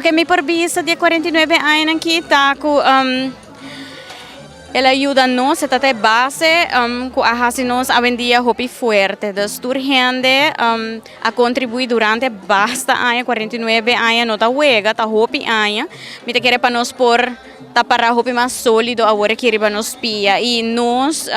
Loke mi por bisa di 49 aña aki ta ku el a yuda nos, e ta base ku a hasi nos awendia hopi fuerte. Dus tur hende a kontribuí durante basta aña, 49 aña, no ta wega, ta hopi aña. Mi ta kere pa nos por ta para hopi mas sólido awor aki riba nos pia. I nos,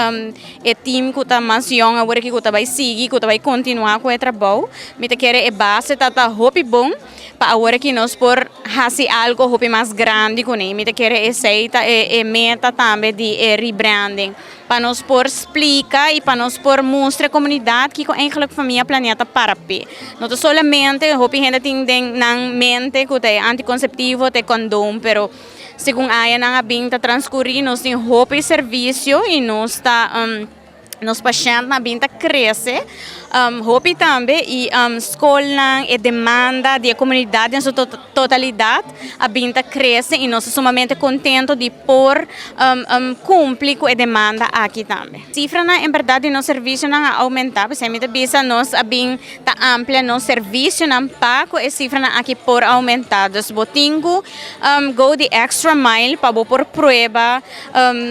e team ku ta mas young awor ku ta bai sigui, ku ta bai kontinuá ku e trabou. Mi ta kere e base ta hopi bon pa awor ku nos por hasi algo hopi mas grandi kuné. Mi ta kere esei ta e meta tambe di e rebranding. Pa nos por splika i pa nos por mustra komunidat ku eigenlijk Famia Planea ta para p'e. No solamente hopi hende tin den nan mente ku ta antikonseptivo, ta kondom, pero segun añanan a bin ta transkurí, nos tin hopi servisio i nos pashèntnan a bin ta krese hopi tambe i skolnan, e demanda di komunidat den su totalidat a bin ta krese i nos ta sumamente kontentu di por kumpli ku e demanda aki tambe. Sifranan en berdat di nos servisionan a oumentá, pues mi ta bisa nos a bin ta amplia nos servisionan pa ku e sifranan aki por oumentá. Dus bo tin ku go the extra mile pa bo por prueba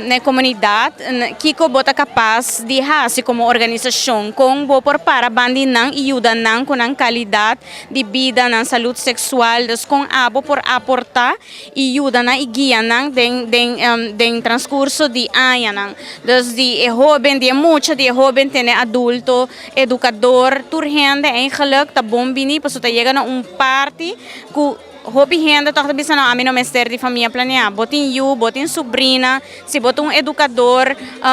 na komunidat kiko bo ta kapas di hasi komo organisashon, kon bo por para banda di nan i yuda nan ku nan kalidat di bida, nan salú seksual, dus kon abo por aportá i yuda nan i guia nan den transkurso di añanan. Dus di e hóben, di mucha, di hóben te adulto, edukadó, tur hende eigenlijk ta bon bini, pasobra ta yega na un parti ku hopi hende toch bisa: "No, ami no mester di Famia Planea." Bo tin yu, bo tin sobrina, si bo ta un edukadó,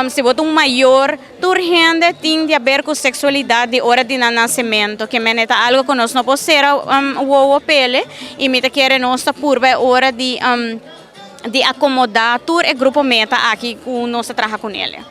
si bo ta un mayor, tur hende tin di haber ku seksualidat di ora di nasementu, ke men ta algo ku nos no por sera wowo p'e, i mi ta kere nos ta purba ora di akomodá tur e grupo meta aki ku nos ta traha kuné.